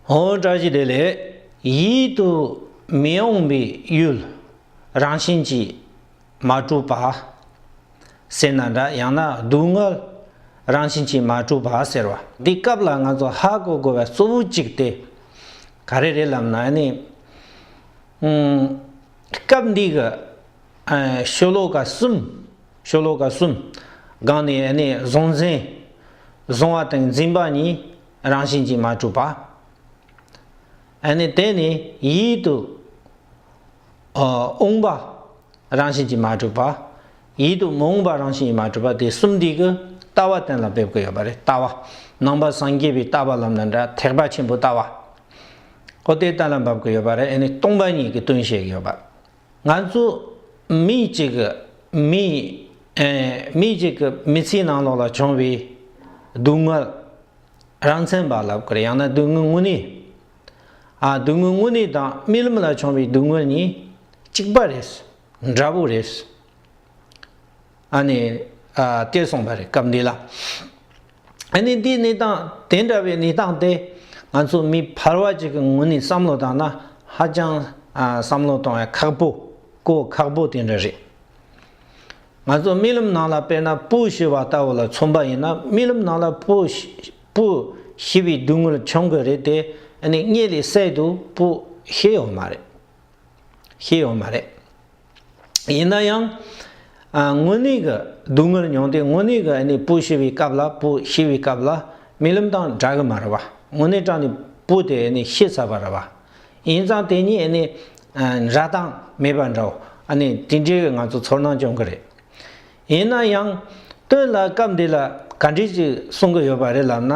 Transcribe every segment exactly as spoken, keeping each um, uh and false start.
འོ་བཀྲ་ཤིས་བདེ་ལེགས། ཡིད་དུ་མི་འོང་བའི་ཡུལ་རང་བཞིན་གྱིས་མ་གྲུབ་པ་ཟེར་ན་འདྲ། ཡང་ན་སྡུག་བསྔལ་རང་བཞིན་གྱིས་མ་གྲུབ་པ་ཟེར་བ་འདི་སྐབས་ལ་ང་ཚོ་ཧ་གོ་དགོས་པའི་གཙོ་བོ་གཅིག་དེ་ག་རེ་རེད་ལབ་ན་ནི། ཨུམ། སྐབས་འདི་གི་ཨ་ཤོ་ལོ་ཀ་གསུམ། ཤོ་ལོ་ཀ་གསུམ་སྒང་ནས་ཨ་ནི་གཟུང་འཛིན། གཟུང་བ་དང་འཛིན་པ་གཉིས་རང་བཞིན་གྱིས་མ་གྲུབ་པ། ཨ་ནི་དེ་ནས་ཡིད་དུ་ཨ་འོང་བ་རང་བཞིན་གྱིས་མ་གྲུབ་པ། ཡིད་དུ་མི་འོང་བ་རང་བཞིན་གྱིས་མ་གྲུབ་པ། དེ་གསུམ་འདི་གི་ལྟ་བ་གཏན་ལ་འབེབས་ཀྱི་ཡོད་པ་རེད། ལྟ་བ། ནང་པ་སངས་རྒྱས་པའི་ལྟ་བ་ལབ་ན་འདྲ། ཐེག་པ་ཆེན་པོའི་ལྟ་བ། ཨོ་དེ་གཏན་ལ་འབེབས་ཀྱི་ཡོད་པ་རེད། ཨ་ནི་སྟོང་པ་ཉིད་ཀྱི་དོན་བཤད་ཀྱི་ཡོད་པ། ང་ཚོ་མི་གཅིག་གི་མི་ཨེ་མི་གཅིག་གི་མི་ཚེའི་ནང་ལོགས་ལ་བྱུང་བའི་སྡུག་བསྔལ་རང་མཚན་པ་ལབ་དགོས་རེད། ཡང་ན་སྡུག་བསྔལ་དངོས་གནས། ཨ་སྡུག་བསྔལ་དངོས་གནས་དང་རྨི་ལམ་ལ་བྱུང་བའི་སྡུག་བསྔལ་གཉིས་གཅིག་པ་རེད། འདྲ་པོ་རེད། ཨ་ནི་ཨ་དེ་གསུངས་པ་རེད་སྐབས་འདི་ལ། ཨ་ནི་འདིའི་གནས་སྟངས་དེ་འདྲ་བའི་གནས་སྟངས་དེ་ང་ཚོ་མི་ཕལ་བ་ཅིག་གི་ངོས་ནས་བསམ་བློ་བཏང་ན་ཧ་ཅང་ཨ་བསམ་བློ་གཏོང་ཡ་ཁག་པོ། གོ་ཁག་པོ་དེ་འདྲ་རེད། ང་ཚོ་རྨི་ལམ་ནང་ལ་དཔེར་ན་བུ་ཤི་བ་ལྟ་བུ་ལ་མཚོན་པ་ཡིན་ན། རྨི་ལམ་ནང་ལ་བུ་ཤི་བུ་ཤི་བའི་སྡུག་བསྔལ་བྱུང་གི་རེད་དེ། ཨ་ནི་དངོས་ལས་གསར་དུ་བུ་ཤི་ཡོད་མ་རེད། ཤི་ཡོད་མ་རེད། ཡིན་ན་ཡང་ཨ་དངོས་གནས་ཀྱི་སྡུག་བསྔལ་མྱོང་སྟེ། དངོས་གནས་ཀྱི་ཨ་ནི་བུ་ཤི་བའི་སྐབས་ལ་བུ་ཤི་བའི་སྐབས་ལ་རྨི་ལམ་དང་འདྲ་གི་མ་རེད་བ། དངོས་གནས་དྲང་ནས་བུ་དེ་ཨ་ནི་ཤི་ཚར་བ་རེད་བ། ཡིན་ཙང་དེ་གཉིས་ཨ་ནི་ཨ་འདྲ་དང་མེད་པ་འདྲ་བོ། ཨ་ནི་དེ་འདྲའི་ང་ཚོ་ཚོར་སྣང་བྱུང་གི་རེད། ཡིན་ན་ཡང་དོན་ལ་སྐབས་འདི་ལ་ག་འདྲ་ཅིག་གསུང་གི་ཡོད་པ་རེད་ལབ་ན།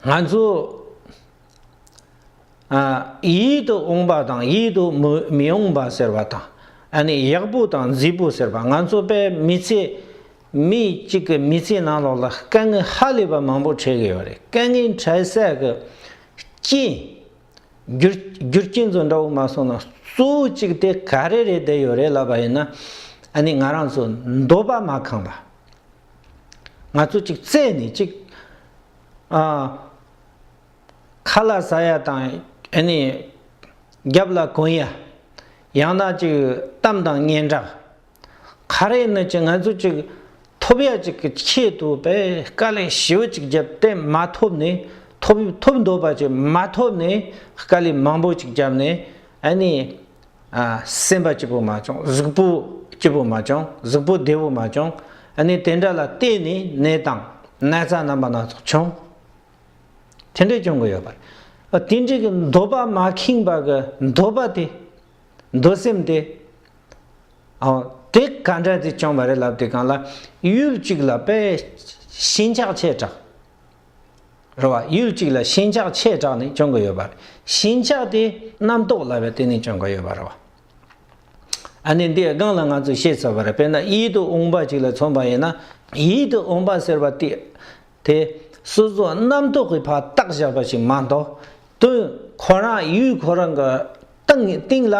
ང་ཚོ་ཨ་ཡིད་དུ་འོང་བ་དང་ཡིད་དུ་མི་མི་འོང་བ་ཟེར་བ་དང་། ཨ་ནི་ཡག་པོ་དང་མཛེས་པོ་ཟེར་བ། ང་ཚོ་དཔེ་མི་ཚེ་མི་གཅིག་གི་མི་ཚེ་ནང་ལོགས་ལ་དཀའ་ངལ་ཧ་ལས་པ་མང་པོ་འཕྲད་ཀྱི་ཡོད་རེད། དཀའ་ངལ་འཕྲད་ས་གི་རྐྱེན། རྒྱུ་རྒྱུ་རྐྱེན་ཚོ་འདྲ་བོ་མ་སོང་ན་གཙོ་བོ་གཅིག་དེ་ག་རེ་རེད་བསྡད་ཡོད་རེད་ལབ་པ་ཡིན་ན། ཨ་ནི་ང་རང་ཚོ་འདོད་པ་མ་ཁེངས་པ། ང་ཚོ་གཅིག་བཙལ་ནས་གཅིག་ཨ་ཁ་ལག་ཟ་ཡ་དང་། ཨ་ནི་རྒྱབ་ལ་གོན་ཡ། ཡང་ན་གཅིག་གཏམ་དང་སྙན་གྲགས། ག་རེ་ནི་ཅིག་ང་ཚོ་ཅིག་ཐོབ་ཡ་ཅིག་གི་ཆེད་དུ་དཔེ་དཀའ་ལས་ཞེ་པོ་ཅིག་བརྒྱབ་སྟེ་མ་ཐོབ་ནས། ཐོབ་ཐོབ་འདོད་པ་ཅིག་མ་ཐོབ་ནས་དཀའ་ལས་མང་པོ་ཅིག་བརྒྱབ་ནས། ཨ་ནི་ཨ་སེམས་པ་སྐྱིད་པོ་མ་བྱུང་། གཟུགས་པོ་སྐྱིད་པོ་མ་བྱུང་། གཟུགས་པོ་བདེ་པོ་མ་བྱུང་། ཨ་ནི་དེ་འདྲ་ལ་བརྟེན་ནས་ནད་དང་ན་ཚ་རྣམ་པ་སྣ་ཚོགས་བྱུང་། དེ་འདྲ་བྱུང་གི་ཡོད་པ་རེད། ཨ་དེ་འདྲ་གི་འདོད་པ་མ་ཁེངས་པ་གི་འདོད་པ་དེ། འདོད་སེམས་དེ། ཨ་དེ་ག་འདྲ་དེ་བྱུང་བ་རེད་ལབ་དུས་སྒང་ལ། ཡུལ་གཅིག་ལ་དཔེ་ཞེན་ཆགས་ཆེ་དྲགས། རེད་བ། ཡུལ་གཅིག་ལ་ཞེན་ཆགས་ཆེ་དྲགས་ནས་བྱུང་གི་ཡོད་པ་རེད། ཞེན་ཆགས་དེ་རྣམ་རྟོག་ལབ་པ་དེ་ནས་བྱུང་གི་ཡོད་པ་རེད་བ། ཨ་ནི་འདི་སྒང་ལ་ང་ཚོས་བཤད་ཚར་བ་རེད། དཔེར་ན་ཡིད་དུ་འོང་བ་ཅིག་ལ་མཚོན་པ་ཡིན་ན། ཡིད་དུ་འོང་བ་ཟེར་བ་དེ་དེ་སོ་སོ་རྣམ་རྟོག་གིས་ཕར་བཏགས་བཞག་པ་ཞིག་མ་གཏོགས། དོན་ཁོ་རང་ཡུལ་ཁོ་རང་གི་སྟེང་སྟེང་ལ།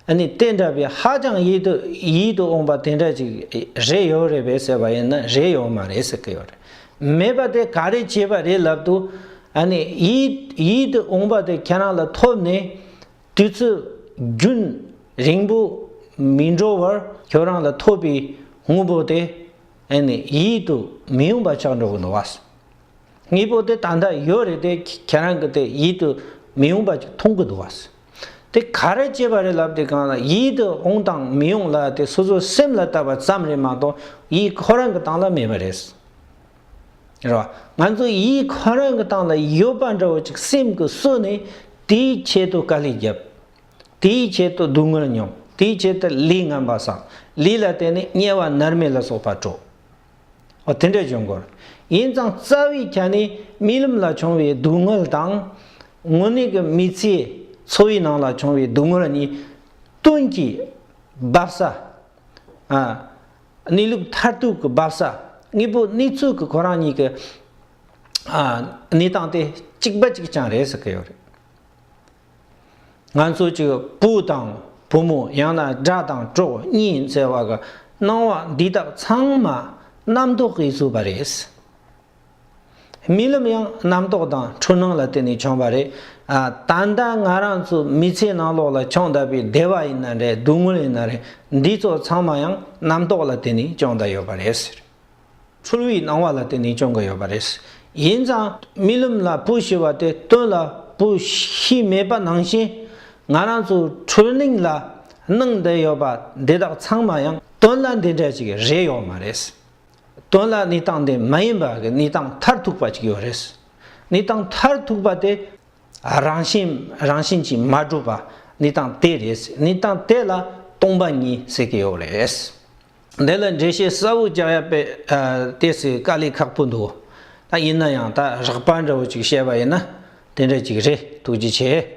ཨ་ནི་དེ་འདྲ་བའི་ཧ་ཅང་ཡིད་དུ་ཡིད་དུ་འོང་བ་དེ་འདྲ་ཅིག་རེད་ཡོད་རེད་པས་ཟེར་བ་ཡིན་ན། རེད་ཡོད་མ་རེད་ཟེར་གི་ཡོད་རེད། མེད་པ་དེ་ག་རེ་བྱས་པ་རེད་ལབ་དུས། ཨ་ནི་ཡིད་ཡིད་དུ་འོང་བ་དེ་ཁྱེད་རང་ལ་ཐོབ་ནས་དུས་ཚོད་རྒྱུན་རིང་པོ་མི་འགྲོ་བར་ཁྱོད་རང་ལ་ཐོབ་པའི་དངོས་པོ་དེ། ཨ་ནི་ཡིད་དུ་མི་འོང་བ་ཆགས་འགྲོ་གི་འདུག་བ། དངོས་པོ་དེ་ད་ལྟ་ཡོད་རེད་དེ། ཁྱེད་རང་གིས་དེ་ཡིད་དུ་མི་འོང་བ་ཅིག་མཐོང་གི་འདུག་བ། དེ་ག་རེ་བྱས་པ་རེད་ལབ་དུས་སྒང་ལ། ཡིད་དུ་འོང་དང་མི་འོང་ལ་དེ་སོ་སོའི་སེམས་ལ་བལྟས་པ་ཙམ་རེད་མ་གཏོགས། ཡིད་ཁོ་རང་གི་སྟེང་ལ་མེད་པ་རེད། རེད་བ། ང་ཚོ་ཡིད་ཁོ་རང་གི་སྟེང་ལ་ཡོད་པ་འདྲ་བོ་ཅིག་སེམས་ཀྱིས་བཟོས་ནས་དེའི་ཆེད་དུ་དཀའ་ལས་བརྒྱབ། དེའི་ཆེད་དུ་སྡུག་བསྔལ་མྱོང་། དེའི་ཆེད་དུ་ལས་ངན་པ་བསགས། ལས་ལ་བརྟེན་ནས་དམྱལ་བ་མནར་མེད་ལ་སོགས་པ་འགྲོ། འོ་དེ་འདྲ་བྱུང་གི་ཡོད་རེད། ཡིན་ཙང་རྩ་བའི་ཆ་ནས་རྨི་ལམ་ལ་བྱུང་བའི་སྡུག་བསྔལ་དང་། དངོས་གནས་ཀྱི་མི་ཚེའི་འཚོ་བའི་ནང་ལ་བྱུང་བའི་སྡུག་བསྔལ་གཉིས་དོན་གྱི་འབབ་ས། ཨ་གནས་ལུགས་མཐར་ཐུག་གི་འབབ་ས། དངོས་པོ་གནས་ཚུལ་གྱི་ཁོ་རང་གཉིས་ཀྱི་ཨ་གནས་སྟངས་དེ་གཅིག་པ་གཅིག་རྐྱང་རེད་ཟེར་གི་ཡོད་རེད། ང་ཚོ་གཅིག་བུ་དང་བུ་མོ། ཡང་ན་དགྲ་དང་གྲོགས་གཉེན་ཟེར་བ་གི་སྣང་བ་འདི་དག་ཚང་མ་རྣམ་རྟོག་གིས་བཟོས་པ་རེད། རྨི་ལམ་ཡང་རྣམ་རྟོག་དང་འཁྲུལ་སྣང་ལ་བརྟེན་ནས་བྱུང་བ་རེད། ཨ། ད་ལྟ་ང་རང་ཚོ་མི་ཚེ་ནང་ལོགས་ལ་བྱུང་བསྡད་པའི་བདེ་བ་ཡིན་ན་རེད། སྡུག་བསྔལ་ཡིན་ན་རེད། འདི་ཚོ་ཚང་མ་ཡང་རྣམ་རྟོག་ལ་བརྟེན་ནས་བྱུང་བསྡད་ཡོད་པ་རེད་ཟེར། འཁྲུལ་བའི་སྣང་བ་ལ་བརྟེན་ནས་བྱུང་གི་ཡོད་པ་རེད། ཡིན་ཙང་རྨི་ལམ་ལ་བུ་ཤི་བ་དེ་དོན་ལ་བུ་ཤི་མེད་པ་ནང་བཞིན། ང་རང་ཚོ་འཁྲུལ་སྣང་ལ་སྣང་བསྡད་ཡོད་པ་འདི་དག་ཚང་མ་ཡང་དོན་ལ་འདི་འདྲ་ཅིག་རེད་ཡོད་མ་རེད། དོན་ལ་གནས་སྟངས་དེ་མ་ཡིན་པ་གི་གནས་སྟངས་མཐར་ཐུག་པ་ཅིག་ཡོད་རེད། གནས་སྟངས་མཐར་ཐུག་པ་དེ་རང་བཞིན་རང་བཞིན་གྱིས་མ་གྲུབ་པ་གནས་སྟངས་དེ་རེད། གནས་སྟངས་དེ་ལ་སྟོང་པ་ཉིད་ཟེར་གྱི་ཡོད་རེད། འདི་ལ་འགྲེལ་བཤད་གསལ་བོ་རྒྱག་ཡ་དཔེ་ཨ་ཏོག་ཙམ་དཀའ་ལས་ཁག་པོ་འདུག་ད་ཡིན་ན་ཡང་ད་རགས་པ་འདྲ་བོ་ཅིག་བཤད་པ་ཡིན་ན་དེ་འདྲ་ཅིག་རེད། ཐུགས་རྗེ་ཆེ།